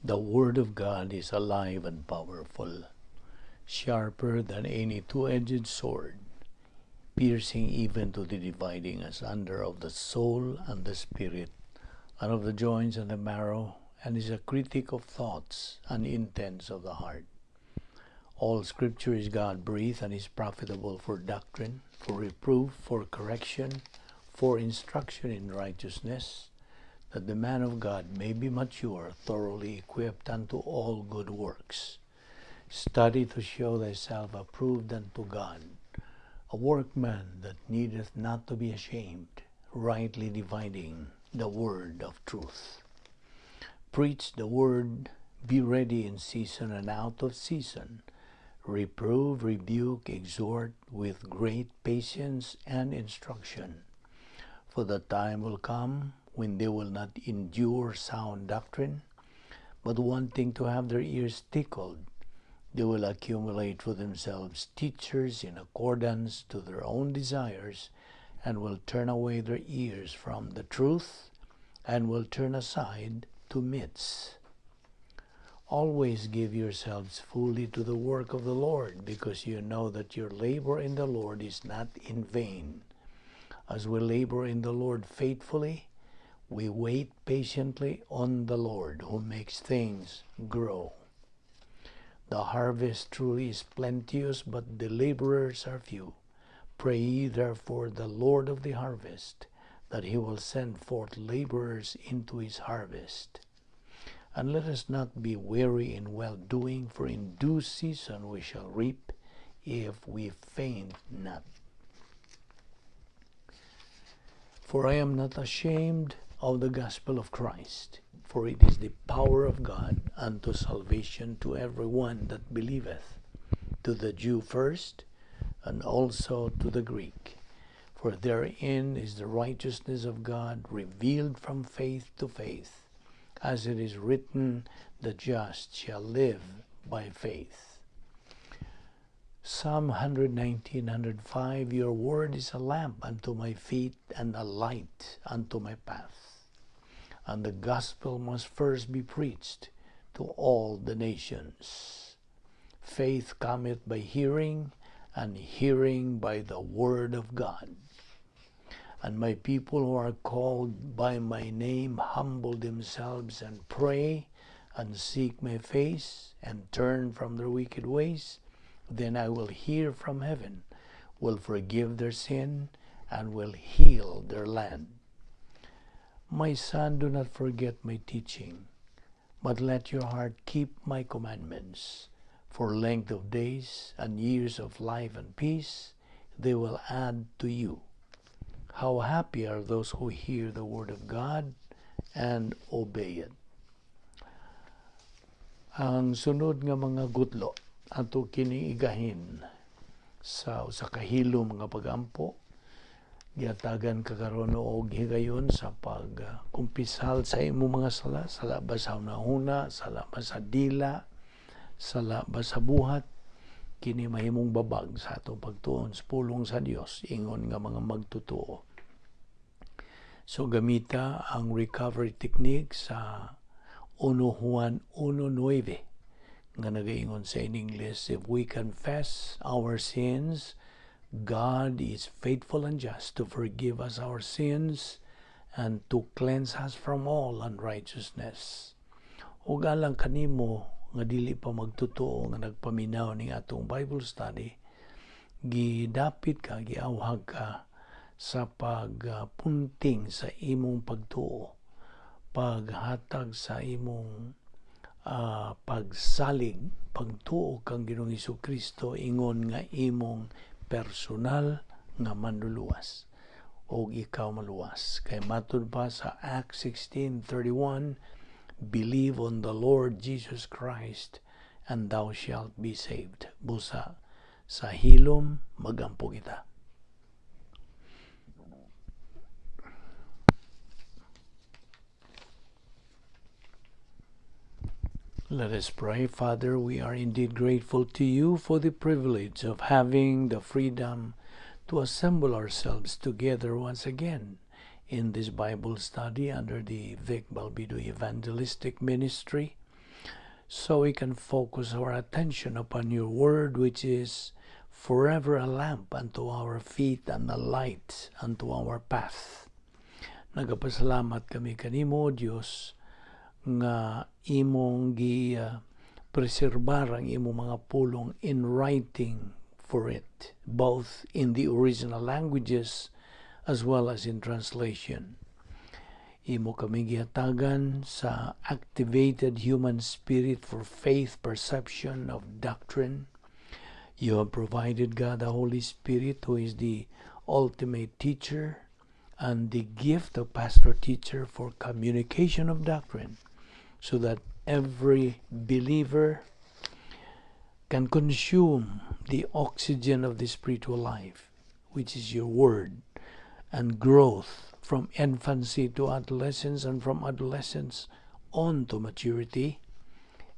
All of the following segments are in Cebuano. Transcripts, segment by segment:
The Word of God is alive and powerful, sharper than any two-edged sword, piercing even to the dividing asunder of the soul and the spirit, and of the joints and the marrow, and is a critic of thoughts and intents of the heart. All Scripture is God-breathed and is profitable for doctrine, for reproof, for correction, for instruction in righteousness, that the man of God may be mature, thoroughly equipped unto all good works. Study to show thyself approved unto God, a workman that needeth not to be ashamed, rightly dividing the word of truth. Preach the word, be ready in season and out of season. Reprove, rebuke, exhort with great patience and instruction. For the time will come when they will not endure sound doctrine, but wanting to have their ears tickled, they will accumulate for themselves teachers in accordance to their own desires, and will turn away their ears from the truth, and will turn aside to myths. Always give yourselves fully to the work of the Lord, because you know that your labor in the Lord is not in vain. As we labor in the Lord faithfully, we wait patiently on the Lord who makes things grow. The harvest truly is plenteous, but the laborers are few. Pray ye therefore the Lord of the harvest, that he will send forth laborers into his harvest. And let us not be weary in well-doing, for in due season we shall reap, if we faint not. For I am not ashamed of the gospel of Christ, for it is the power of God unto salvation to every one that believeth, to the Jew first, and also to the Greek. For therein is the righteousness of God revealed from faith to faith, as it is written, the just shall live by faith. Psalm 119:105, Your word is a lamp unto my feet and a light unto my path. And the gospel must first be preached to all the nations. Faith cometh by hearing, and hearing by the word of God. And my people who are called by my name humble themselves and pray and seek my face and turn from their wicked ways, then I will hear from heaven, will forgive their sin, and will heal their land. My son, do not forget my teaching, but let your heart keep my commandments. For length of days and years of life and peace, they will add to you. How happy are those who hear the word of God and obey it. Ang sunod nga mga gutlo ato kini igahin sa usa ka hilom nga pagampo. Giatagan ka karon og higayon sa pagkumpisal sa imong mga sala, sala ba sa hunahuna, sala ba sa dila, sala ba sa buhat, kini mahimong babag sa atong pagtuon sa pulong sa Dios ingon nga mga magtotoo. So gamita ang recovery technique sa 1 Juan 1:9 nga nagaingon sa in English, if we confess our sins, God is faithful and just to forgive us our sins and to cleanse us from all unrighteousness. Ug alang kanimo nga dili pa magtotoo nga nagpaminaw ning atong Bible study, gidapit ka, giawhag ka sa pagpunting sa imong pagtuo, paghatag sa imong pagsalig, pagtuo kang Ginoong Hesukristo ingon nga imong personal nga manluluwas og ikaw maluwas. Kay matud pa sa Acts 16:31, believe on the Lord Jesus Christ and thou shalt be saved. Busa sa hilom magampo kita. Let us pray. Father, we are indeed grateful to you for the privilege of having the freedom to assemble ourselves together once again in this Bible study under the Vic Balbido Evangelistic Ministry. so we can focus our attention upon your word, which is forever a lamp unto our feet and a light unto our path. Nagapasalamat kami kanimo, Dios, nga imong gi preserbar ang imong mga pulong in writing for it, both in the original languages as well as in translation. Imo kami gihatagan sa activated human spirit for faith perception of doctrine. You have provided, God, the Holy Spirit, who is the ultimate teacher, and the gift of pastor teacher for communication of doctrine, so that every believer can consume the oxygen of the spiritual life, which is your word, and growth from infancy to adolescence and from adolescence on to maturity,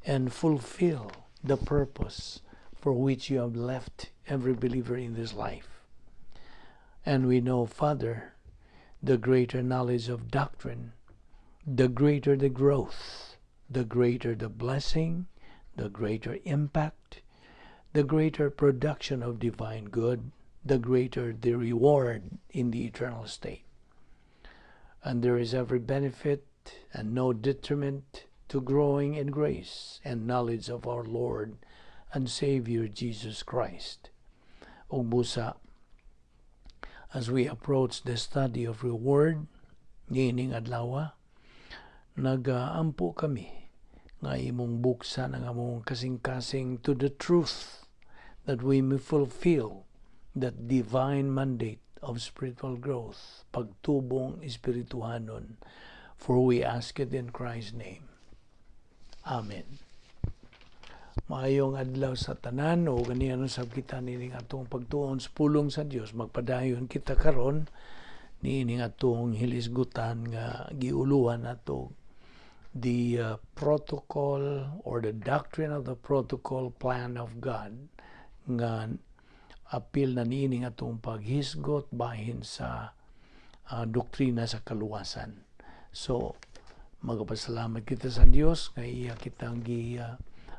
and fulfill the purpose for which you have left every believer in this life. And we know, Father, the greater knowledge of doctrine, the greater the growth, the greater the blessing, the greater impact, the greater production of divine good, the greater the reward in the eternal state. And there is every benefit and no detriment to growing in grace and knowledge of our Lord and Savior Jesus Christ. Ug busa, as we approach the study of reward niining adlaw, nagaampo kami nga imong buksan ang among kasing-kasing to the truth, that we may fulfill that divine mandate of spiritual growth, pagtubong espirituhanon, for we ask it in Christ's name. Amen. Maayong adlaw sa tanan o ganiyan usab kita nining atong pagtuon sa pulong sa Dios. Magpadayon kita karon niining atong hilisgutan nga giuluhan nato the protocol or the doctrine of the protocol plan of God, nga apil na niining atong paghisgot bahin sa doktrina sa kaluwasan. So magpasalamat kita sa Dios nga iya kitang gi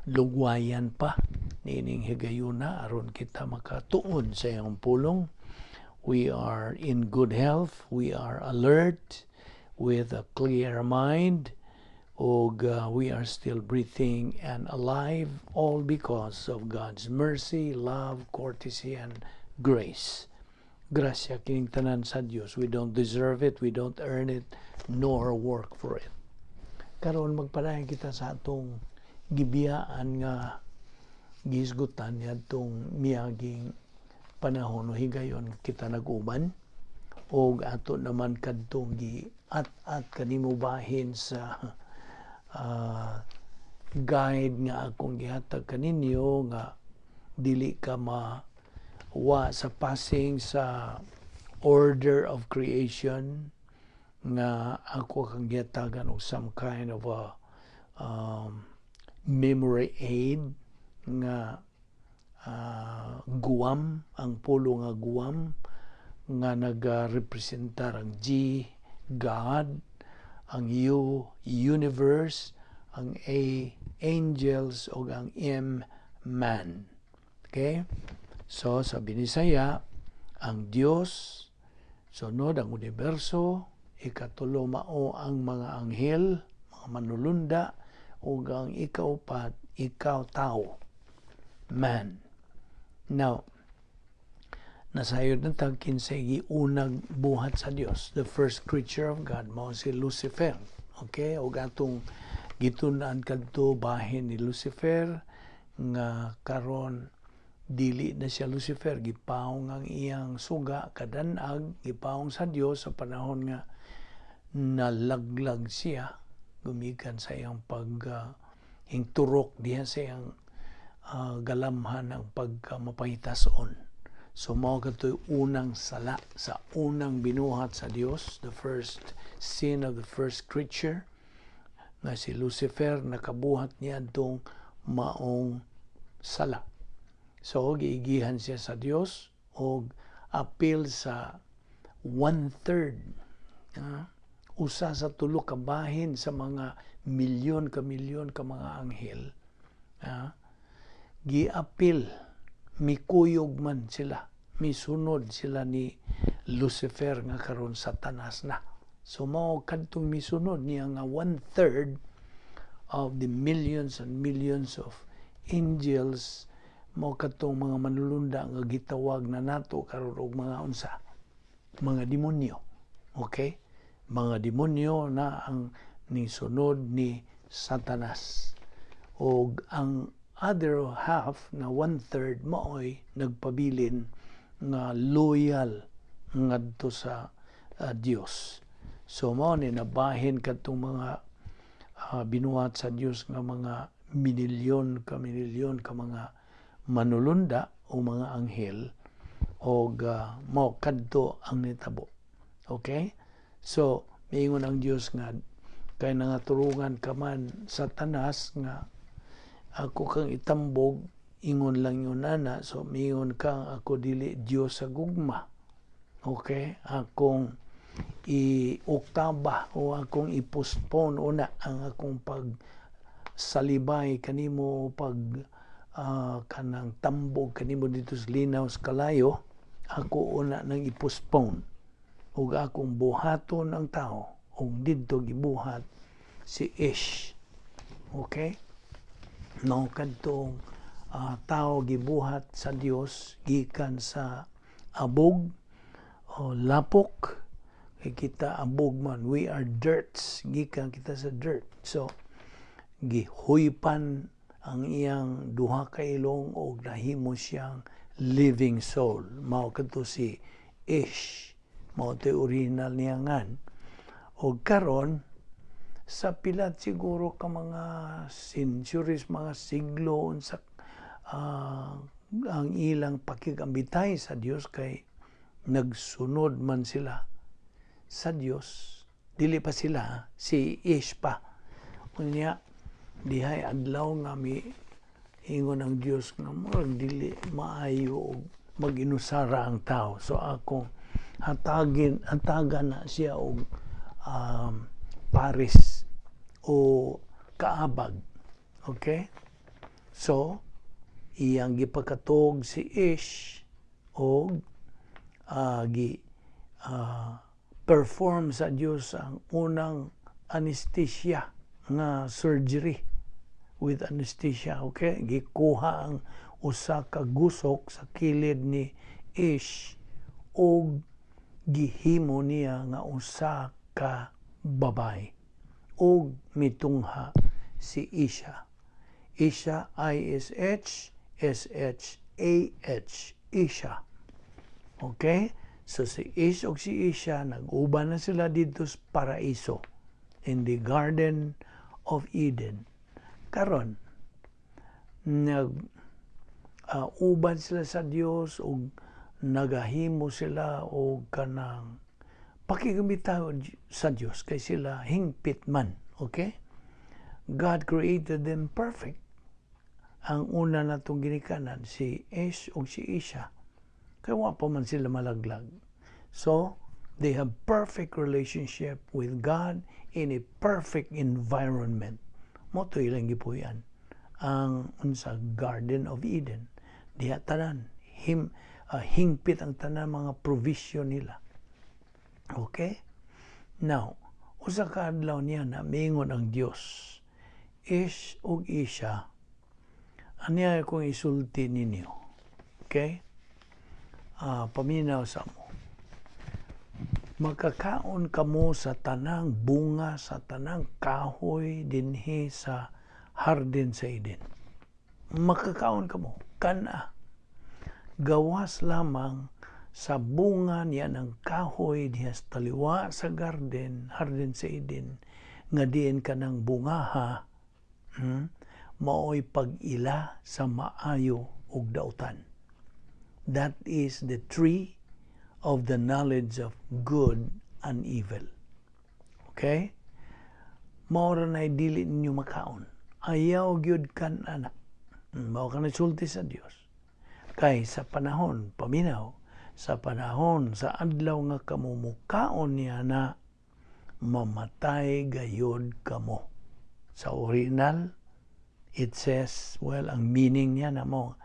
lugwayan pa niining higayuna aron kita makatuon sa iyang pulong. We are in good health, we are alert with a clear mind, ug we are still breathing and alive, all because of God's mercy, love, courtesy, and grace. Grasya kining tanan sa Dios. We don't deserve it, we don't earn it, nor work for it. Karon, magpadayon kita sa atong gibiyaan nga gihisgutan niadtong miaging panahon o higayon kita nag-uban, og ato naman kadtong gi at kanimo bahin sa guide nga akong gihatag kaninyo nga dili ka ma wa sa passing sa order of creation, nga ako kang gihatagan og some kind of a memory aid nga guam, ang pulo nga guam nga nagarepresentar ang G, God, ang U, universe, ang A, angels, ug ang M, man. Okay? So, sa Binisaya, ang Dios, sunod ang universo, ikatulo mao ang mga anghel, mga manulunda, ug ang ikaupat, ikaw tao, man. Now, nasayod na tag kinsay giunang buhat sa Dios. The first creature of God mao si Lucifer. Okay? Ug atong gitun-an kadto bahin ni Lucifer, nga karon dili na siya Lucifer, gipawong ang iyang suga kadanag, gipawong sa Dios sa panahon nga nalaglag siya gumikan sa iyang pag hingturok diha sa iyang galamhan ang pagkamapahitason. So mao kadto'y unang sala sa unang binuhat sa Dios, the first sin of the first creature nga si Lucifer, nakabuhat niya adtong maong sala. So giigihan siya sa Dios og apil sa one-third, usa sa tulo ka bahin sa mga milyon ka milyon ka mga anghel. Giapil, mikuyog man sila, misunod sila ni Lucifer nga karon Satanas na. So mao kadtong misunod niya nga one third of the millions and millions of angels, mao kadtong mga manulunda nga gitawag na nato karon og mga unsa? Mga demonyo. Okay? Mga demonyo na ang nisunod ni Satanas. Og ang other half na one third maoy nagpabilin nga loyal ngadto sa Dios. So mao ni nabahin kadtong mga binuhat sa Dios nga mga minilyon ka minilyon ka mga manulunda o mga anghel og mao kadto ang nitabo. Okay? So miingon ang Dios nga kay nangaturungan ka man, Satanas, nga ako kang itambog, ingon lang yun ana. So miingon ka, ako dili Dios sa gugma. Okay? Akong i-oktaba o akong i-postpone una ang akong pag salibay kanimo, pag kanang tambog kanimo dito sa linaw sa kalayo, ako una nang i-postpone ug akong buhaton ang tao. Ug didto gibuhat si Ish. Okay, no, kadtong tao gibuhat sa Dios gikan sa abog o lapok, kay kita abog man, we are dirts, gikan kita sa dirt. So gihuypan ang iyang duha ka ilong og nahimo siyang living soul. Mao kadto si Ish, mao to original niya ngan. Og karon sa pilat siguro ka mga centuries, mga siglo, unsa ang ilang pakigambitay sa Dios, kay nagsunod man sila sa Dios. Dili pa sila, si Ish pa. Unya dihay adlaw nga mi ingon ang Dios nga murag dili maayo og mag-inusara ang tao, so akong hatagin, hatagan na siya og pares o kaabag. Okay, so iyang gipakatog si Ish og gi perform sa Dios ang unang anesthesia nga surgery with anesthesia. Okay, gikuha ang usa ka gusok sa kilid ni Ish og gihimo niya nga usa ka babae ug mitungha si Isha. Isha, I S H S H A H, Isha. Okay? So si Ish ug si Isha nag-uban na sila dito sa paraiso, in the Garden of Eden. Karon nag uban sila sa Dios ug nagahimo sila og kanang pakigambitaw sa Dios kay sila hingpit man. Okay? God created them perfect. Ang una natong ginikanan, si Ish ug si Isha. Kay wa pa man sila malaglag. So, they have perfect relationship with God in a perfect environment. Mao to ilang gipuy-an ang unsa, Garden of Eden. Diha tanan him hingpit ang tanan mga provision nila. Okay? Now, usa ka adlaw niya na miingon ang Dios, "Ish ug Isha, aniya akong isulti ninyo." Okay? Paminaw sa mo. Makakaon kamo sa tanang bunga sa tanang kahoy dinhi sa hardin sa Eden. Makakaon kamo, kana. Gawas lamang sa bunga niya ng kahoy diha sa taliwa sa garden, hardin sa Eden, nga diin ka ng bungaha, maoy pag-ila sa maayo ug dautan. That is the tree of the knowledge of good and evil. Okay? Mao ra na dili ninyo makaon. Ayaw gyud kan ana. Mao ka sulti sa Dios. Kay sa panahon, paminaw, sa panahon, sa adlaw nga kamo mukaon niya na, mamatay gayod kamo. Sa original, It says, well, ang meaning niya na mo,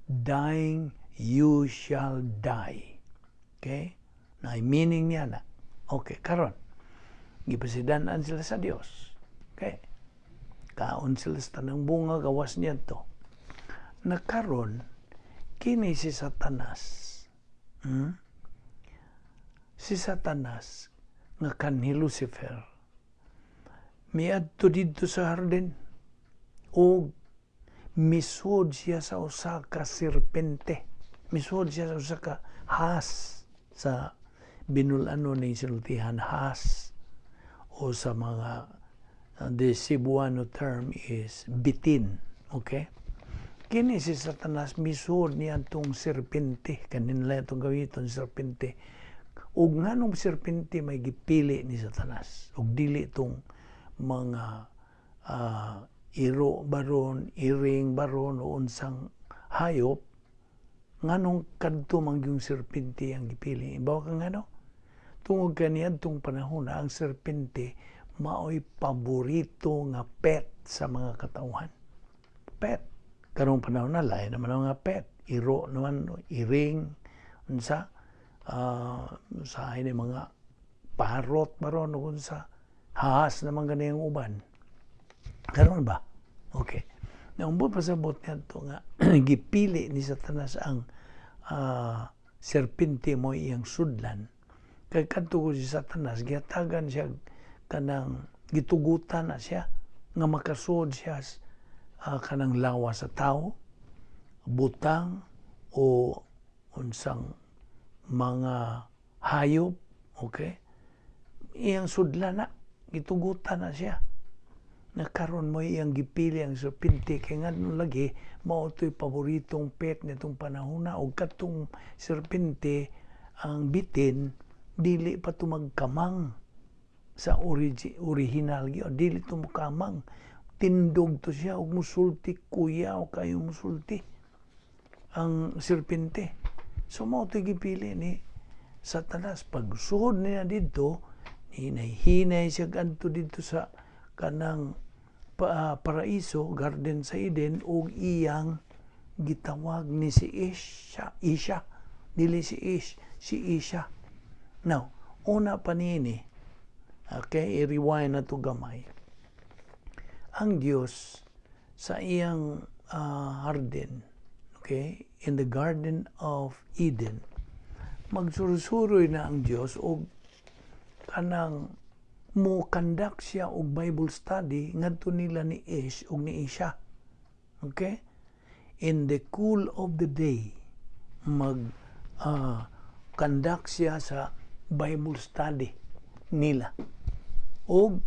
"Dying, you shall die." Okay? Na meaning niya na. Okay, karon gipasidan-an sila sa Dios. Okay? Kaon sila sa tanang bunga gawas niya to. Na karon kini si Satanas. Si Satanas nga kanhi Lucifer miadto didto sa hardin og misud siya sa usa ka serpente, misud siya sa usa ka has. Sa Binul-anon ni sinultihan has, o sa mga the Cebuano term is bitin. Okay, kini si Satanas misud niya tong serpente, kanin itong gawiton serpente. Ug nganong serpente may gipili ni Satanas ug dili tong mga iro baron, iring baron o unsang hayop? Nganong kadto man yung serpente ang gipili? Ibaw ka ngano? Tungod kaniadtong panahon na ang serpente maoy paborito nga pet sa mga katawhan. Pet. Karong panahon na lain naman ang mga pet. Iro naman, iring, unsa, sa ini mga parrot baron o unsa, hahas naman ganiyang uban. Karon ba? Okay. Naumbo pasabot niya to nga gipili ni Satanas ang serpente mo iyang sudlan. Kay kadto ko si Satanas gihatagan siya kanang gitugutan na siya nga makasud siya kanang lawas sa tao, butang o unsang mga hayop, okay? Iyang sudlan na, gitugutan na siya na karon mo iyang gipili ang serpente kay ngadto lagi mao to'y paboritong pet nitong panahon na. Og katong serpente, ang bitin, dili pa tumagkamang sa original gyud, dili to mokamang, tindog to siya ug musulti, kuya o kayo musulti ang serpente. So mao to'y gipili ni Satanas. Pagsuod niya didto, hinay-hinay siya adto didto sa kanang paraiso, garden sa Eden, ug iyang gitawag ni si Isha, Isha, dili si Ish, si Isha. Now, una pa niini, okay, i-rewind na to gamay. Ang Dios sa iyang hardin, okay, in the Garden of Eden, magsurusuroy na ang Dios og kanang mo conduct siya og Bible study ngadto nila ni Ish ug ni Isha. Okay? In the cool of the day, mag conduct siya sa Bible study nila. Og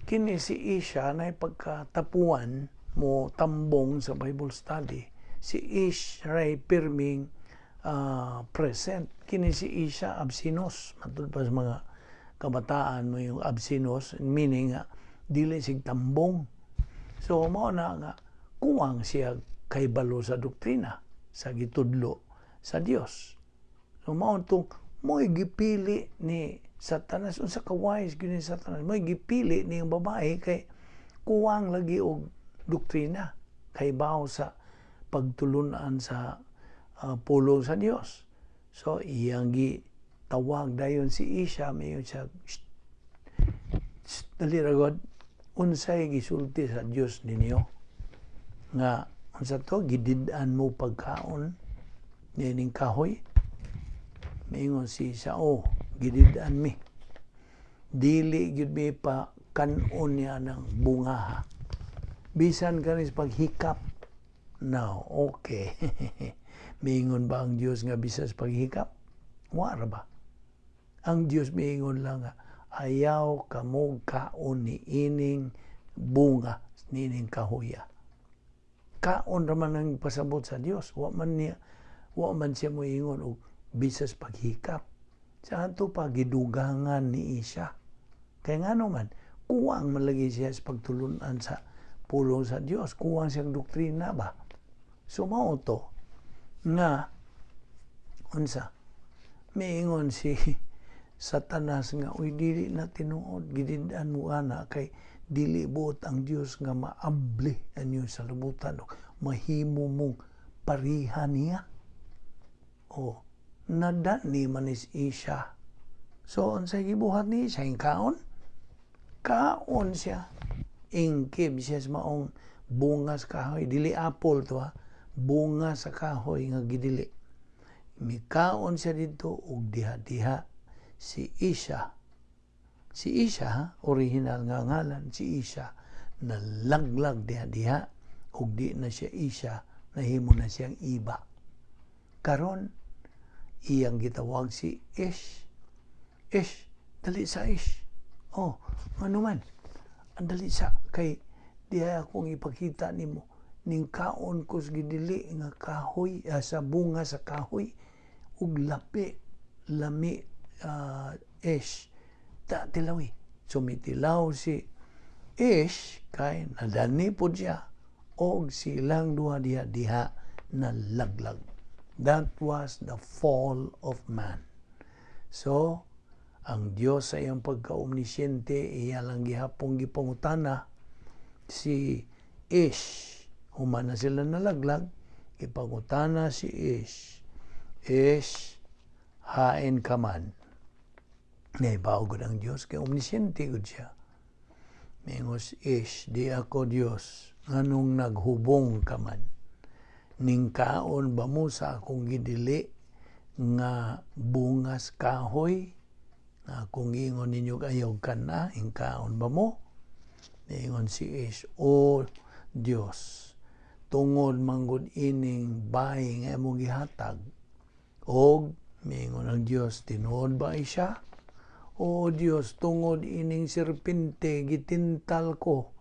kini si Isha na pagkatapuan mo tambong sa Bible study, si Ish ray pirming present. Kini si Isha absinos. Matud pa sa mga kabataan mo yung absinos, meaning nga dili sig tambong. So mao na nga kuwang siya kay balo sa doktrina sa gitudlo sa Dios. So mao tong mo'y gipili ni Satanas. Unsa ka wise gyud ni Satanas, mo'y gipili ni ang babae kay kuwang lagi og doktrina kay bawo sa pagtulunan sa pulong sa Dios. So iyang gi tawag dayon si Isha, mayon siya, "Shh, shh, dali ra god, unsay gisulti sa Dios ninyo nga unsa to, gidid-an mo pagkaon niining kahoy?" Maingon si Isha, "Oh, gidid-an mi, dili gyud mi pa kanon niya ng bunga bisan kanis paghikap." Now, okay, miingon ba ang Dios nga bisan sa paghikap? Wa ra ba? Ang Dios miingon lang nga ayaw kamo kaon ni ining bunga niining kahoya. Kaon ra man ang pasabot sa Dios. Wa man niya, wa man siya moingon og bisas paghikap. Sa ato pa gidugangan ni Isha. Kay ngano man kuwang man lagi siya sa pagtulunan sa pulong sa Dios, kuwang siyang doktrina ba. So mao to nga unsa, miingon si Satanas nga, "Uy, dili na tinuod gidid-an mo ana kay Dili buot ang Dios nga maabli anyo sa lubutan o mahimo mong pariha niya. O nadani man is Isha. So unsay gibuhat ni siya? Kaon? Kaon siya. Ingkib siya sa maong bunga sa kahoy. Dili apple to ha. Bunga sa kahoy nga gidili. Mikaon siya dito og diha-diha si Isha. Si Isha, ha? Original nga ngalan, si Isha, nalaglag diha-diha og di na siya Isha, nahimo na siyang Iba. Karon, iyang gitawag si Ish. Ish, dali sa Ish. Oh, ano man? Ang dali sa kay diha akong ipakita nimo ning kaon ko sa gidili nga kahoy, sa bunga sa kahoy ug lapi lami, Ish, ta tilawi. Sumitilaw si Ish kay nadani pod siya og silang duha diha diha nalaglag. That was the fall of man. So ang Dios sa iyang pagka-omnisciente, iya lang gihapong gipangutana si Ish. Human na sila nalaglag, ipangutana si Ish. "Ish, hain ka man?" Naibaw gud ang Dios kay omnisciente gud siya. Mingos Ish, "Di ako Dios, nganong naghubong ka man? Ningkaon ba mo sa akong gidili nga bungas kahoy? Nga akong giingon ninyo ayaw kana, ingkaon ba mo?" Niingon si Ish, "O Dios, tungod manggod ining bayi nga imong gihatag." Og miingon ang Dios, "Tinuod ba siya?" "O Dios, tungod ining serpente gitintal ko."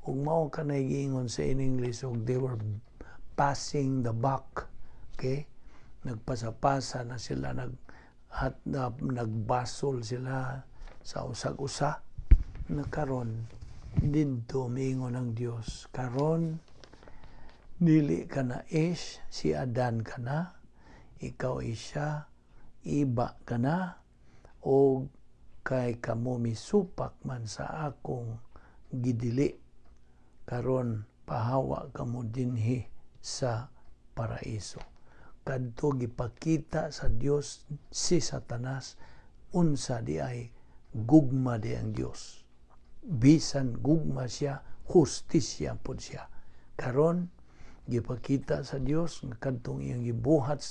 Ug mao kanay giingon sa in English og they were passing the buck. Okay? Nagpasapasa na sila, at nagbasol sila sa usag-usa. Na karon didto miingon ang Dios, "Karon dili ka na Ish, si Adan ka na, ikaw isya, iba ka na, og kay kamo misupak man sa akong gidili. Karon pahawa kamo dinhi sa paraiso." Kadto gipakita sa Dios si Satanas unsa di ay gugma di ang Dios. Bisan gugma siya, hustisya pod siya. Karon gipakita sa Dios nga kadtong iyang gibuhat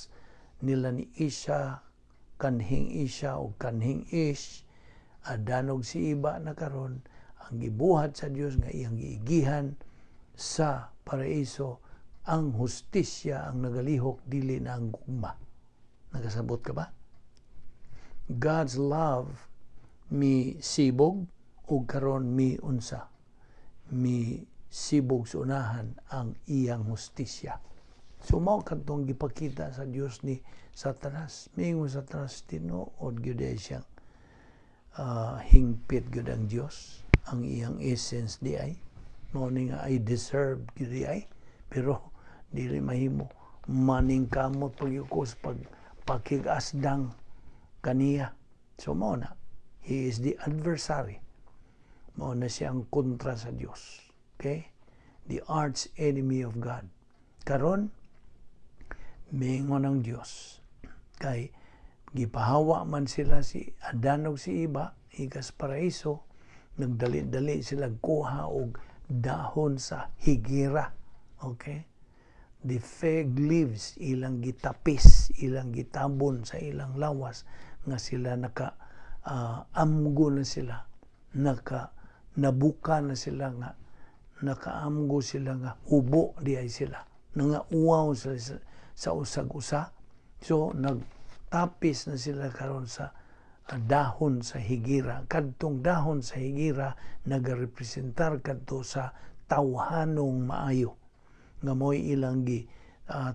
nila ni Isha, kanhing Isha o kanhing Ish, Adan og si Iba na karon, ang gibuhat sa Dios nga iyang giigihan sa paraiso, ang hustisya ang nagalihok, dili na ang gugma. Nagasabot ka ba? God's love mi sibog ug karon mi unsa? Mi sibog sa unahan ang iyang hustisya. So mao kadtong gipakita sa Dios ni Satanas. Miingon Satanas, "Tinuod gyud ay siyang hingpit gyud ang Dios, ang iyang essence di ay. Mao ni nga I deserve gyud di ay." Pero dili mahimo, maning kamot pagyukos pag pakigasdang kaniya. So mao na, he is the adversary. Mao na siya ang kontra sa Dios. Okay? The arch enemy of God. Karon miingon ang Dios kay gipahawa man sila si Adan ug si Iba igas paraiso, nagdali-dali sila kuha og dahon sa higera. Okay? The fig leaves, ilang gitapis, ilang gitabon sa ilang lawas nga sila naka amgo na sila, naka nabuka na sila nga nakaamgo sila nga hubo di ay sila, nga uwaw sila sa usag-usa. So nagtapis na sila karon sa dahon sa higira. Kadtong dahon sa higira nagarepresentar kadto sa tawhanong maayo nga mo'y ilang gi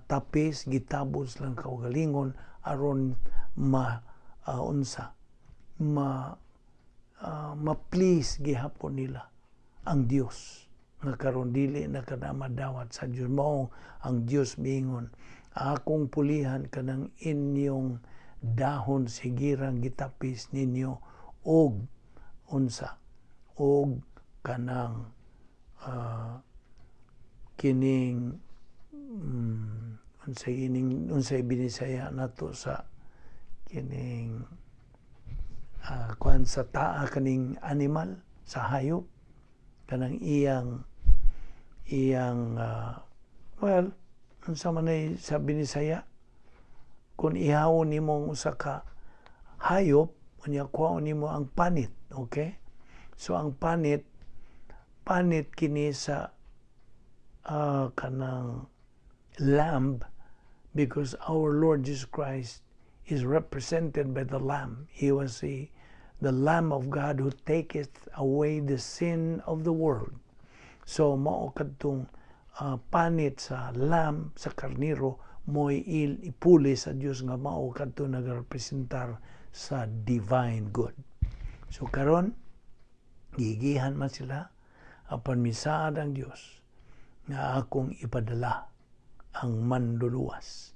tapis, gitabon silang kaugalingon aron ma unsa ma ma-please gihapon nila ang Dios nga karon dili na kada madawat sa Dios. Mao ang Dios miingon, "Akong pulihan kanang inyong dahon sigirang gitapis ninyo og unsa og Kanang kining unsay ining, unsay Binisaya nato sa kining kuan sa taa, kaning animal, sa hayop, kanang iyang iyang well, unsa man ay sa Binisaya kung ihawon nimo ang usa ka hayop, unya kuhaon nimo ang panit? Okay, so ang panit, panit kini sa kanang lamb, because our Lord Jesus Christ is represented by the lamb. He was the Lamb of God who taketh away the sin of the world. So mao kadtong panit sa lamb, sa karniro, mo'y ipuli sa Dios nga mao kadto nagarepresentar sa divine good. So karon gigihan man sila, apan misaad ang Dios nga akong ipadala ang Manduluwas.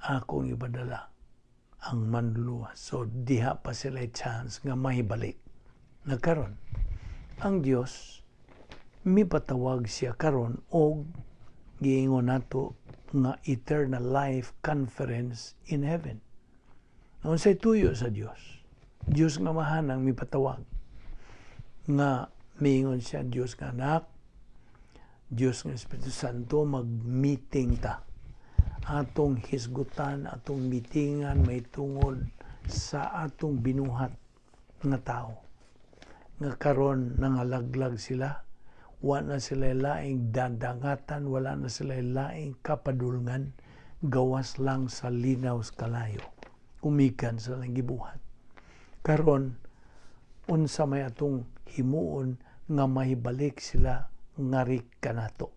Akong ipadala ang Manduluwas. So diha pa sila chance nga mahibalik. Na karon, ang Dios mipatawag siya karon og giingon nato nga Eternal Life Conference in Heaven. Unsay tuyo sa Dios? Dios nga Amahan mipatawag nga miingon siya, Dios nga Anak, Dios nga Espiritu Santo, mag-meeting ta. Atong hisgutan, atong meetingan may tungod sa atong binuhat nga tao. Nga karon nangalaglag sila, wa na sila laing dadangatan, wala na sila laing kapadulngan, gawas lang sa linaw sa kalayo. Umikan sa lang gibuhat. Karon, unsa may atong himuon nga mahibalik sila ngari kanato,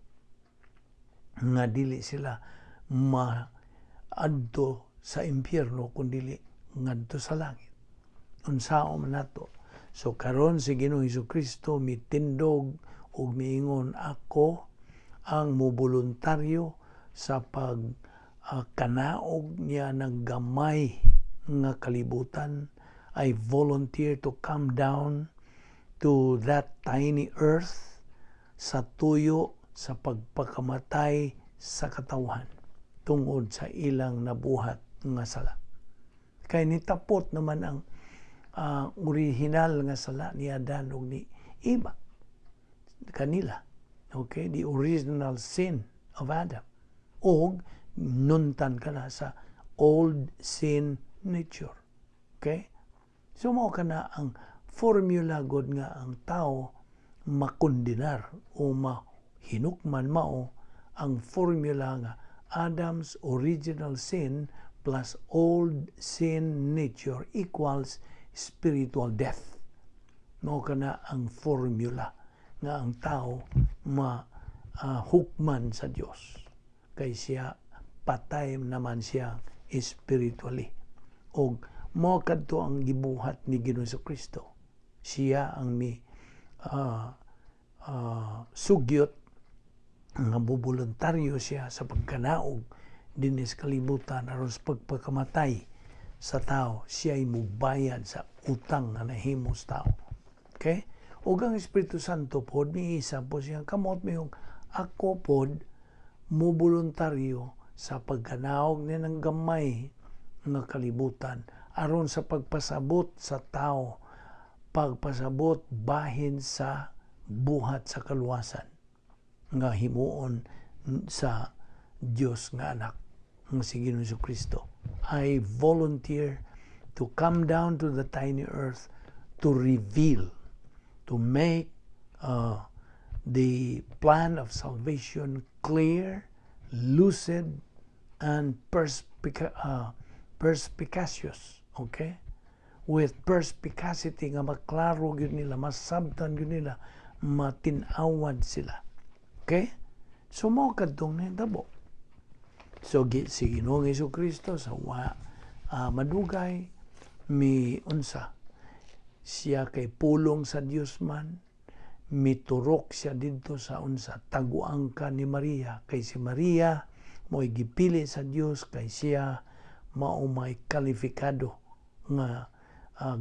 nga dili sila maadto sa impyerno kun dili ngadto sa langit? Unsaon man nato? So karon si Ginoong Kristo mitindog ug miingon, "Ako ang moboluntaryo sa pag kanaog niya ng gamay nga kalibutan. I volunteer to come down to that tiny earth sa tuyo sa pagpakamatay sa katawhan tungod sa ilang nabuhat nga sala." Kay nitapot naman ang original nga sala ni Adan ug ni Eva kanila. Okay, the original sin of Adam. Og nuntan ka na sa old sin nature. Okay? So mao kana ang formula god nga ang tao makondenar o mahinukman, mao ang formula nga Adam's original sin plus old sin nature equals spiritual death. Mao kana ang formula nga ang tao ma hukman sa Dios. Kay siya patay naman siya spiritually. Og mao kadto ang gibuhat ni Ginoong Kristo. Siya ang mi sugyot nga buboluntaryo siya sa pagkanaog dinhi sa kalibutan aron sa pagpakamatay sa tao. Siya ay mubayad sa utang nga nahimo sa tao. Okay? Ug ang Espiritu Santo pod miisa po siyang kamot, mayong ako pod muboluntaryo sa pagkanaog ni ng gamay nga kalibutan aron sa pagpasabot sa tao, pagpasabot bahin sa buhat sa kaluwasan nga himuon sa Dios nga Anak nga si Ginoong Kristo. I volunteer to come down to the tiny earth to reveal, to make the plan of salvation clear, lucid, and perspicacious. Okay? With perspicacity nga maklaro gyud nila, masabtan gyud nila, matin-awad sila. Okay? So mao kadtong nahitabo. So si Ginoong Kristo sa wa madugay mi unsa siya, kay pulong sa Dios man, miturok siya didto sa unsa, taguangka ni Maria, kay si Maria mo'y gipili sa Dios kay siya mao may kalifikado nga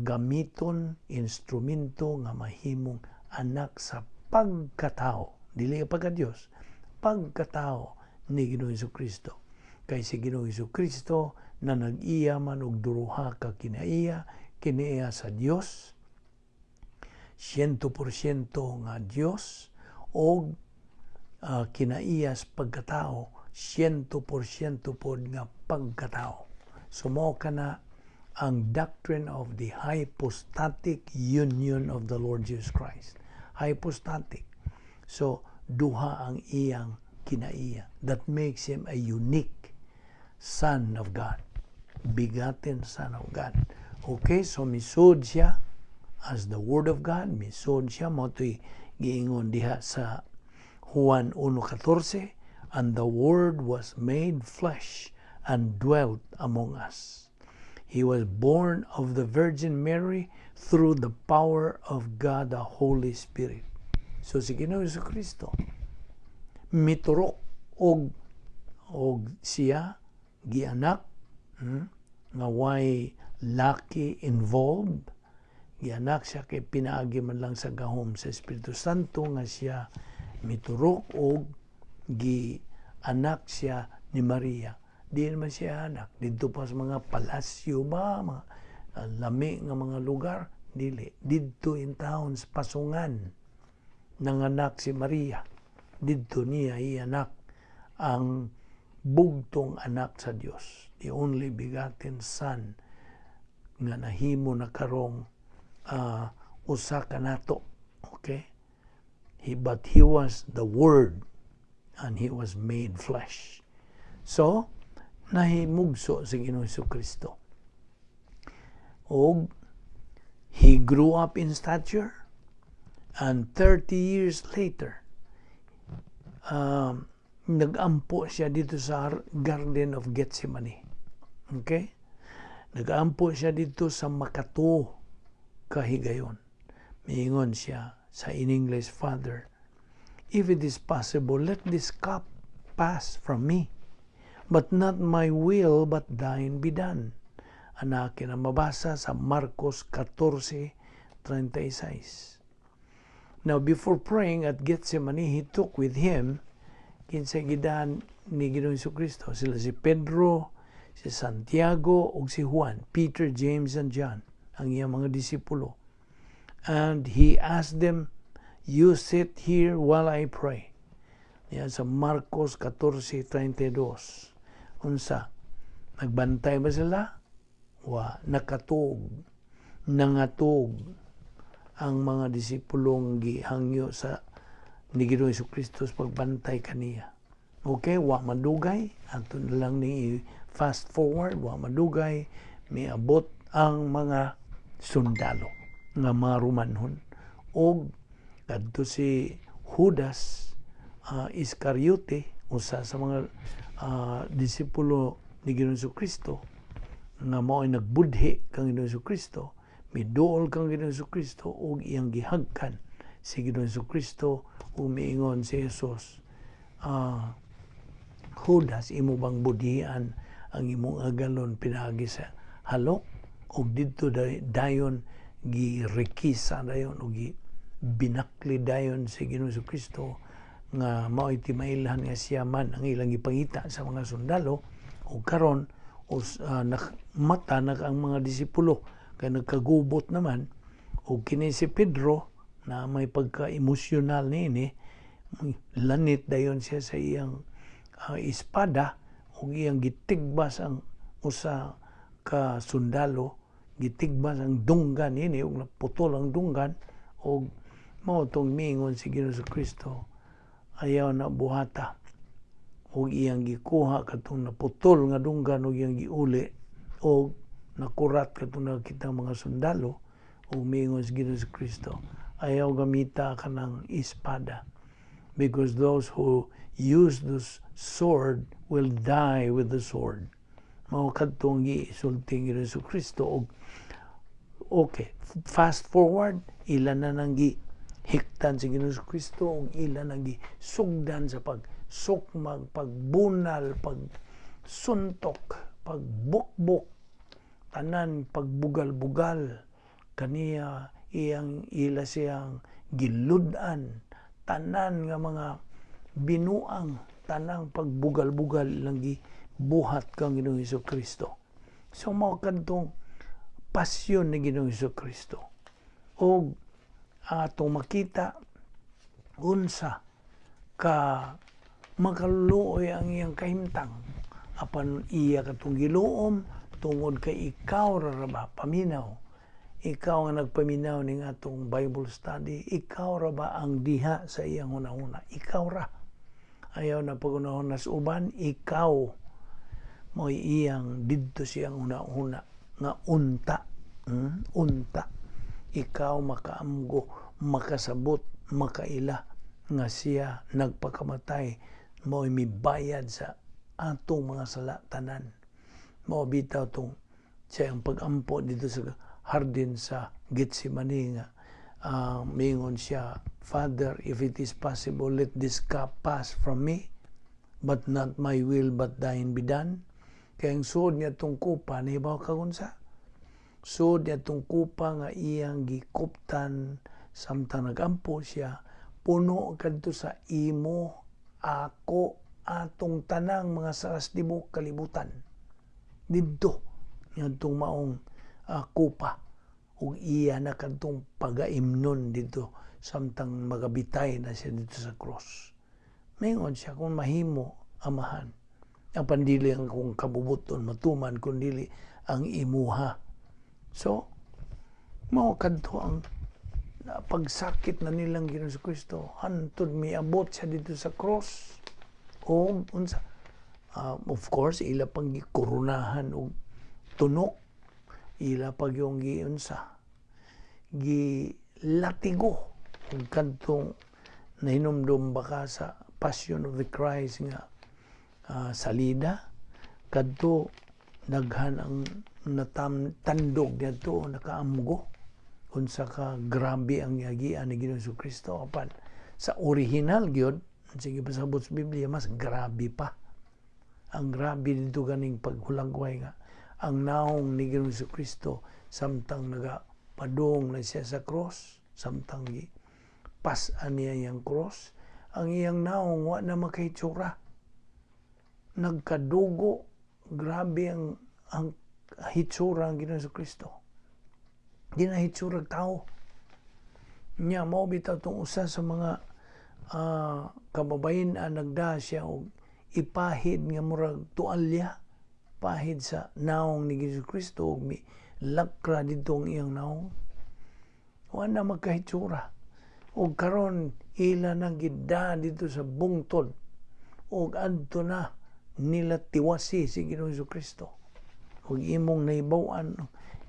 gamiton instrumento nga mahimong Anak sa pagkatao, dili pagka-Dios, pagkatao ni Ginoong Kristo. Kay si Ginoong Kristo na nag-iya man og duha ka kinaiya, kinaiya sa Dios, 100% nga Dios, og kinaiya sa pagkatao, 100% pod nga pagkatao. So mao kana ang doctrine of the hypostatic union of the Lord Jesus Christ. Hypostatic. So, duha ang iyang kinaiya. That makes him a unique Son of God. Begotten Son of God. Okay, so misud siya as the Word of God. Misud siya, mao to'y giingon diha sa Juan 1:14, "And the Word was made flesh and dwelt among us." He was born of the Virgin Mary through the power of God the Holy Spirit. So si Ginoong Kristo miturok og siya gianak, nga way laki involved. Gianak siya kay pinaagi man lang sa gahom sa Espiritu Santo nga siya miturok og gianak siya ni Maria. Di naman siya anak didto pa sa mga palasyo ba, mga lami nga mga lugar, dili. Didto in town sa pasungan nanganak si Maria. Didto niya ianak ang bugtong anak sa Dios, the only begotten Son nga nahimo na karong usa ka nato. Okay, but he was the Word and he was made flesh. So nahimugso si Ginoong Kristo og he grew up in stature, and 30 years later, nagampo siya didto sa Garden of Gethsemane. Okay? Nagampo siya didto sa makatuo kahigayon. Miingon siya sa in English, "Father, if it is possible, let this cup pass from me. But not my will, but thine be done." Ana na mabasa sa Marcos 14:36. Now, before praying at Gethsemane, he took with him, kinsa gidan ni Ginoong Kristo, sila si Pedro, si Santiago, ug si Juan, Peter, James, and John, ang iyang mga disipulo. And he asked them, "You sit here while I pray." Yan sa Marcos 14:32. Unsa? Nagbantay ba sila? Wa, nakatug, nangatug ang mga disipulong gihangyo sa ni Ginoong Kristo sa pagbantay kaniya. Okay, wa madugay, ato na lang ni fast forward, wa madugay, miabot ang mga sundalo nga mga Romanhon. Og kadto si Judas Iscariote, usa sa mga disipulo ni Ginoong Kristo nga mao ay nagbudhi kang Ginoong Kristo, miduol kang Ginoong Kristo ug iyang gihagkan si Ginoong Kristo ug miingon si Jesus, "Judas, imo bang budhian ang imong agalon pinaagi sa halok?" Ug didto dayon girekisa dayon ug binakli dayon si Ginoong Kristo nga mao'y timailhan nga siya man ang ilang gipangita sa mga sundalo. Ug karon mata na ang mga disipulo kay nagkagubot naman. Ug kini si Pedro na may pagka-emosyonal niini, lanit dayon siya sa iyang espada ug iyang gitigbas ang usa ka sundalo, gitigbas ang dunggan niini ug naputol ang dunggan. Ug mao tong miingon si Ginoong Kristo, "Ayaw na buhata," ug iyang gikuha katong naputol nga dunggan ug iyang giuli ug nakurat katong nakita mga sundalo. Ug miingon si Ginoong Kristo, "Ayaw gamita kanang espada, because those who use this sword will die with the sword." Mao kadtong gisulti ni Ginoong Kristo. Og okay, fast forward, ila na nang gihiktan si Ginoong Kristo ug ila nang gisugdan sa pagsukmag, pagbunal, pagsuntok, pagbukbok, tanan pagbugal-bugal kaniya, iyang ila siyang gilud-an, tanan nga mga binuang, tanang pagbugal-bugal lang gibuhat kang Ginoong Hesus Kristo. So mao kadtong pasyon ni Ginoong Hesus Kristo. Og atong makita unsa ka makaluluoy ang iyang kahimtang, apan iya katong giluom tungod kay ikaw ra ra ba paminaw, ikaw ang nagpaminaw ning atong Bible study, ikaw ra ba ang diha sa iyang hunahuna, ikaw ra, ayaw na pagunahon sa uban, ikaw mo'y iyang didto siyang hunahuna nga unta, Unta ikaw makaamgo, makasabot, makaila nga siya nagpakamatay, mo'y mibayad sa atong mga sala tanan. Mao bitaw tong siya ang pagampo dito sa hardin sa Gethsemane nga mingon siya, "Father, if it is possible, let this cup pass from me, but not my will but thine be done." Kay ang suod niya tong kupa, nahibaw ka unsa suod niya tong kupa nga iyang gikuptan samtang nagampo siya, puno kadto sa imo, ako, atong tanang mga sala sa tibok kalibutan didto ngadtong maong kupa, ug iya na kadtong pagaimnon didto samtang magabitay na siya dito sa cross. Mingon siya, "Kung mahimo, Amahan, apan dili ang akong kabubuton matuman kun dili ang imuha." So mao kadto ang pagsakit na nilang Ginoong Kristo hantod miabot siya dito sa cross. O unsa, of course ila pang gikoronahan og tunok, ila pag yung giunsa, gilatigo ug kadtong nahinumdum ba ka sa Passion of the Christ nga salida kadto, daghan ang natam tandog niadto, nakaamgo unsa ka grabe ang yagian ni Ginoong Kristo. Apan sa original gyud, sige, pasabot sa Biblia, mas grabe pa. Ang grabe dito ganing paghulagway nga ang naong ni Ginoong Kristo samtang nagapadong na siya sa cross, samtang gi pas-an niya iyang cross, ang iyang naong wa na makahitsura, nagkadugo, grabe ang hitsura ang Ginoong Kristo, di na hitsura tao niya. Mao bitaw tong usa sa mga kababayen-an, nagda siya og ipahid nga murag tualya, pahid sa naong ni Ginoong Kristo, ug mi lakra didto ang iyang naong, wa na magkahitsura. Ug karon ila nang gida dito sa bungtod ug adto na nila tiwasi si Ginoong Kristo. Ug imong nahibaw-an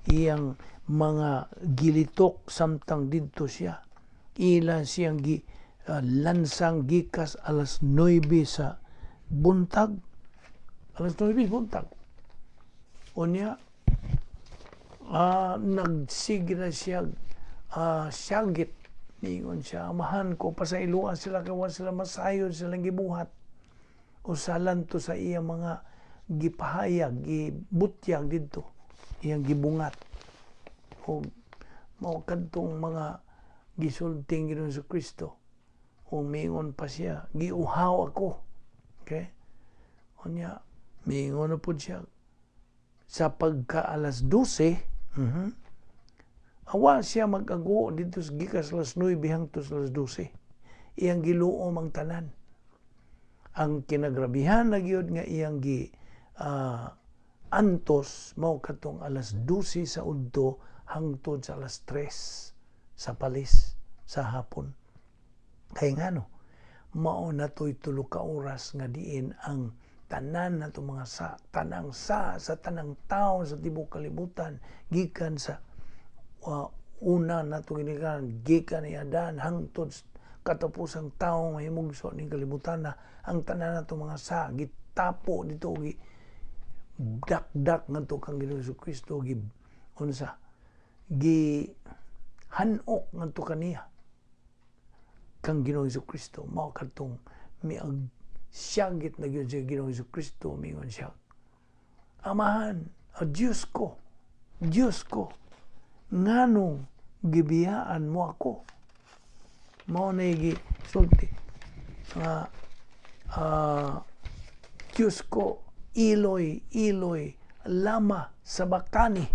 iyang mga gilitok samtang didto siya, ila siyang gi lansang gikas alas 9 sa buntag, alas 9 buntag. Unya nagsige na siya syagit. Niingon siya, "Amahan ko, pasayloa sila kay wa sila masayod silang gibuhat." Usalan to sa iyang mga gipahayag, gibutyag didto, iyang gibungat. O mao kadtong mga gisulting Ginoong Kristo. O miingon pa siya, "Giuhaw ako." Okay? Unya, miingon na pud siya sa pagka alas 12, awa siya mag-ago dito sa gikas alas 9 hangtod sa alas 12. Iyang giluom ang tanan. Ang kinagrabihan na gyud nga iyang gi antos mao katong alas 12 sa udto hangtod sa alas 3 sa palis sa hapon. Kay ngano, mao na to'y 3 ka oras nga diin ang tanan nato mga sa tanang sa tanang tao sa tibuok kalibutan, gikan sa una nato ginikan, gikan ni Adan hangtod katapusang tao mahimugso ning kalibutan na, ang tanan nato mga sa gitapo dito, gi dakdak ngadto kang Ginoong Kristo, gi unsa, gi hanok ngadto kaniya kang Ginoong Kristo. Mao kadtong miag siyagit na gyud sa Ginoong Kristo, mingon siya, "Amahan, oh, Diyos ko, Diyos ko, nganong gibiyaan mo ako?" Mao na sulti nga Diyos ko, Eloi, Eloi, lama sabachthani.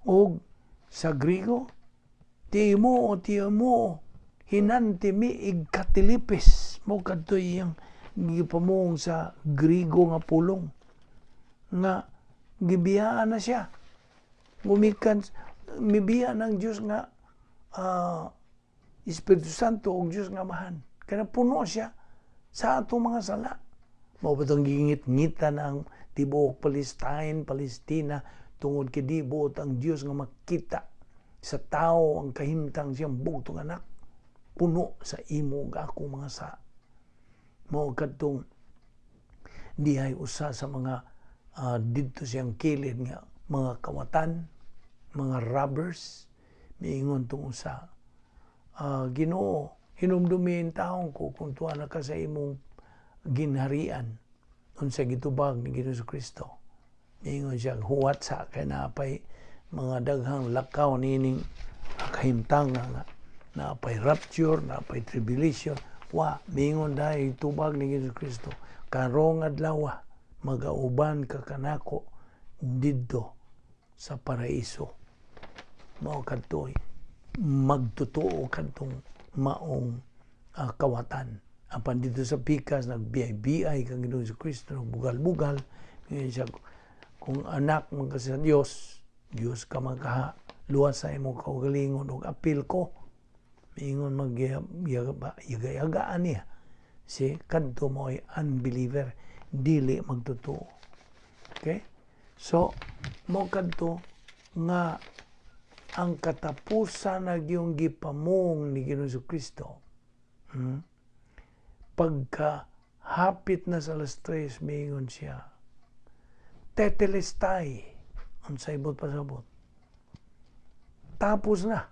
Og sa Grigo, Θεέ μου, Θεέ μου, hinanti mi ikatalipes. Mao kadto iyang gipamuong sa Grigo nga pulong nga gibiyaan na siya. Gumikan mibiya ng Dios nga Espiritu Santo ug Dios nga Amahan. Kaya puno siya sa atong mga sala. Mao ba itong gingit-ngitan ang tibuok Palestine, Palestina, tungod kay di buot ang Dios nga makita sa tao ang kahimtang siyang bugtong anak puno sa imo ug ako mga sa. Mao kadtong dihay usa sa mga didto siyang kilid nga mga kawatan, mga robbers, miingon tong usa, "Ginoo, hinumdumin taon ko kung tuwa na ka sa imong ginharian." Unsa gitubag ni Ginoo Kristo? Miingon siya, "Huwat sa kay napay mga daghang lakaw nining kahimtanga nga napay rapture, napay tribulation." Wa, miingon dahil tubag ni Ginoo Kristo, "Karong adlaw magauban ka kanako didto sa paraiso." Mao kadtoy magtotoo kadtong maong kawatan. Apan dito sa pikas nagbiyay-biyay kang Ginoo Kristo, nagbugal-bugal. Ngayon siya, "Kung anak man ka sa Dios, Dios ka man kaha, luwas sa imong kaugalingon ug apil ko." Miingon magyagaan niya. Si kadto mo ay unbeliever, dili magtotoo. Okay? So, mo kadto nga ang katapusan na yung gipamong ni Ginoo Kristo. Pagka hapit na sa alas 3, miingon siya, "Tetelestai." Unsay ibot pasabot? Tapos na.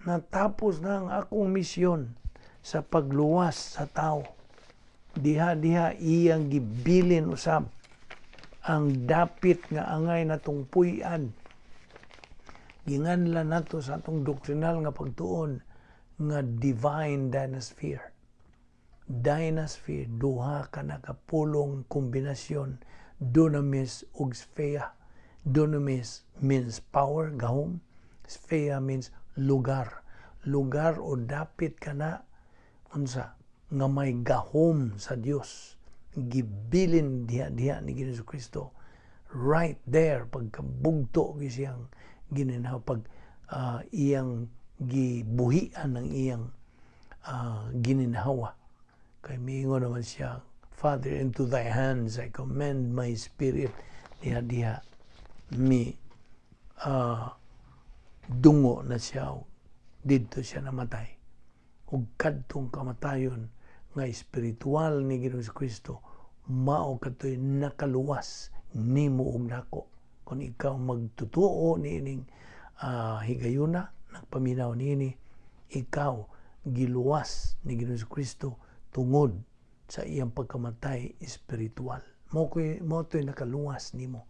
Natapos na ang akong misyon sa pagluwas sa tao. Diha-diha iyang gibilin usab ang dapit nga angay natong puy-an. Ginganlan nato sa atong doktrinal nga pagtuon nga divine dynasphere. Dynasphere, duha ka nakapulong kombinasyon, dunamis ug sphere. Dunamis means power, gahom. Sphere means lugar. Lugar o dapit ka na unsa nga may gahom sa Dios. Gibilin diha diha ni Ginoo Kristo. Right there pagkabugto gyud siyang gininhaw, pag iyang gibuhian ng iyang gininhawa. Kay miingon naman siya, "Father, into thy hands I commend my spirit." Diha diha mi dungo na siya, didto siya namatay. Ug kadtong kamatayon nga espiritual ni Ginoo Kristo mao kadtoy nakaluwas nimo ug nako. Kung ikaw magtutuo niining higayuna nagpaminaw niini, ikaw giluwas ni Ginoo Kristo tungod sa iyang pagkamatay espiritual. Mo koy mo to'y nakaluwas nimo.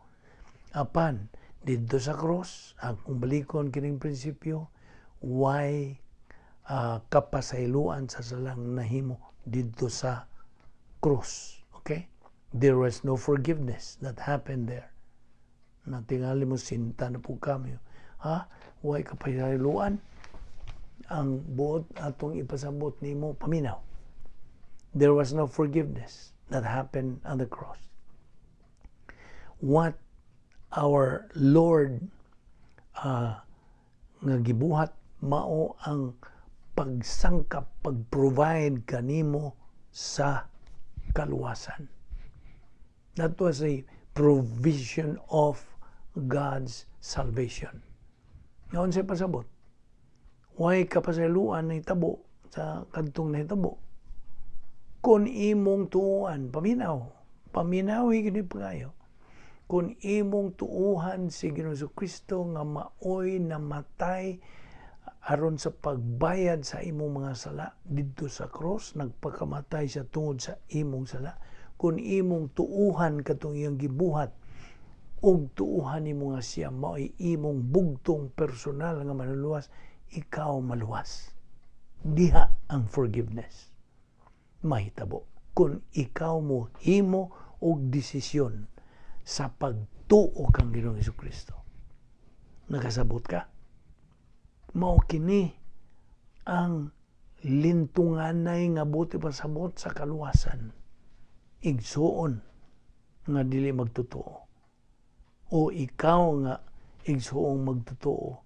Apan didto sa cross, ang kung balikon kining prinsipyo, why kapasayloan sa salang nahimo didto sa cross. Okay? There was no forgiveness that happened there. Natingali mo sinta na po kami. Ha? Way kapasayloan ang buot atong ipasabot nimo, paminaw. There was no forgiveness that happened on the cross. What our Lord nga gibuhat mao ang pagsangkap, pag-provide kanimo sa kaluwasan. That was a provision of God's salvation. Ngayon siya pasabot, way kapasayloan nahitabo sa kadtong nahitabo? Kung imong tuuhan, paminaw, paminawi gini pagayo. Kung imong tuuhan si Ginoo Kristo nga maoy namatay aron sa pagbayad sa imong mga sala didto sa cross, nagpakamatay siya tungod sa imong sala. Kung imong tuuhan katong iyang gibuhat ug tuuhan nimo nga siya maoy imong bugtong personal nga manluluwas, ikaw maluwas. Diha ang forgiveness mahitabo kung ikaw mo himo og desisyon sa pagtuo kang Ginoong Kristo. Nakasabot ka? Mao kini ang lintunganay nga buot ipasabot sa kaluwasan. Igsuon nga dili magtotoo o ikaw nga igsuong magtotoo,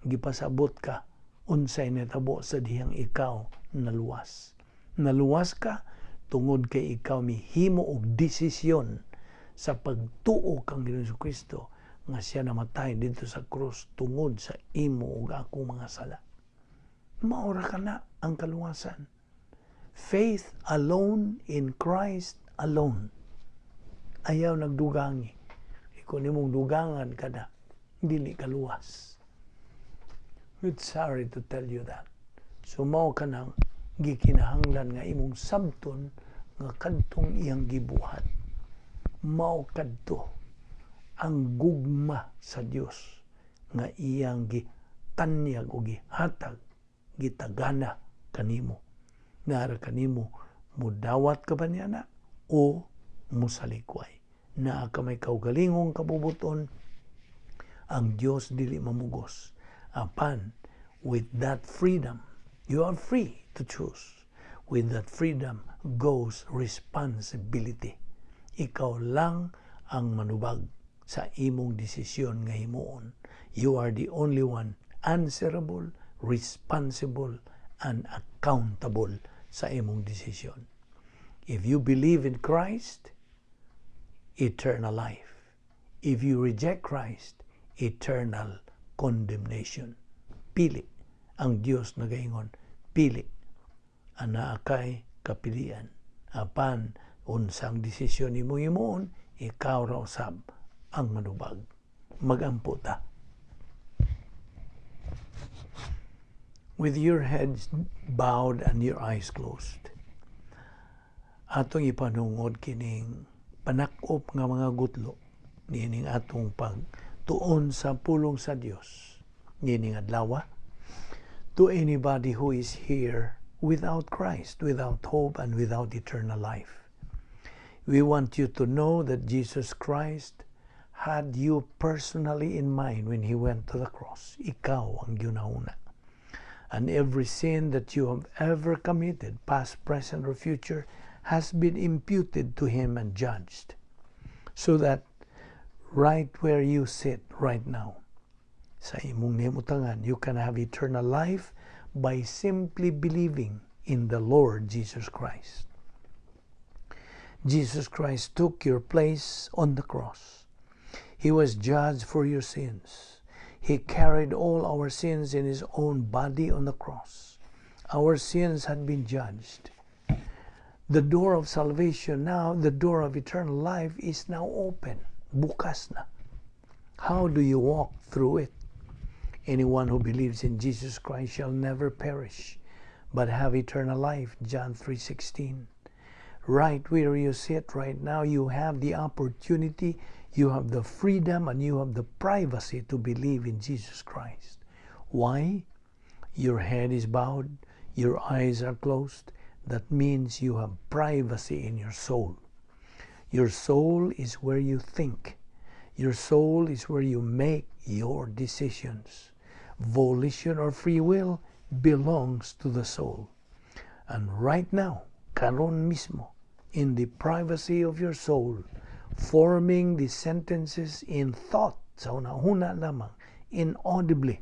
gipasabot ka unsay nitabo sa dihang ikaw naluwas. Naluwas ka tungod kay ikaw mihimo og desisyon sa pagtuo kang Ginoong Kristo nga siya namatay didto sa krus tungod sa imo ug akong mga sala. Mao ra kana ang kaluwasan. Faith alone in Christ alone. Ayaw nagdugangi. Kung imong dugangan ka na, dili ka luwas. It's sorry to tell you that. So mao ka nang gikinahanglan nga imong sabton nga kadtong iyang gibuhat. Mao kadto ang gugma sa Dios nga iyang gitanyag o gihatag, gitagana kanimo. Nara kanimo, mudawat ka ba niya na o musalikway? Naa ka may kaugalingong kabubuton, ang Dios dili mamugos. Apan, with that freedom, you are free to choose. With that freedom goes responsibility. Ikaw lang ang manubag sa imong desisyon nga himuon. You are the only one answerable, responsible, and accountable sa imong desisyon. If you believe in Christ, eternal life. If you reject Christ, eternal condemnation. Pili. Ang Dios nagaingon, pili. Anaa kay kapilian. Apan unsang desisyon nimo himuon, ikaw ra usab ang manubag. Magampo ta. With your heads bowed and your eyes closed, atong ipanungod kining panakop nga mga gutlo niining atong pagtuon sa pulong sa Dios niining adlaw. To anybody who is here without Christ, without hope, and without eternal life, we want you to know that Jesus Christ had you personally in mind when He went to the cross. Ikaw ang gihuna-huna. And every sin that you have ever committed, past, present, or future, has been imputed to Him and judged. So that right where you sit right now, sa imong nahimutangan, you can have eternal life by simply believing in the Lord Jesus Christ. Jesus Christ took your place on the cross. He was judged for your sins. He carried all our sins in His own body on the cross. Our sins had been judged. The door of salvation now, the door of eternal life, is now open. Bukas na. How do you walk through it? Anyone who believes in Jesus Christ shall never perish, but have eternal life. John 3:16. Right where you sit right now, you have the opportunity, you have the freedom, and you have the privacy to believe in Jesus Christ. Why? Your head is bowed, your eyes are closed. That means you have privacy in your soul. Your soul is where you think. Your soul is where you make your decisions. Volition or free will belongs to the soul. And right now, karon mismo, in the privacy of your soul, forming the sentences in thought, sa huna-huna lamang, inaudibly,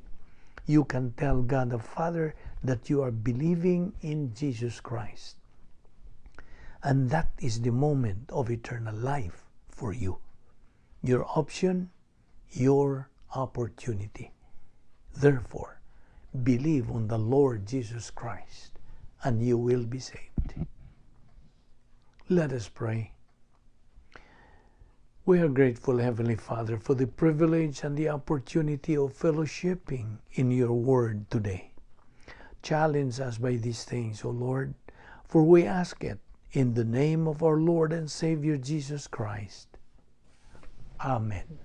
you can tell God the Father that you are believing in Jesus Christ. And that is the moment of eternal life for you. Your option, your opportunity. Therefore, believe on the Lord Jesus Christ and you will be saved. Let us pray. We are grateful, Heavenly Father, for the privilege and the opportunity of fellowshipping in your word today. Challenge us by these things, O Lord, for we ask it in the name of our Lord and Savior Jesus Christ. Amen.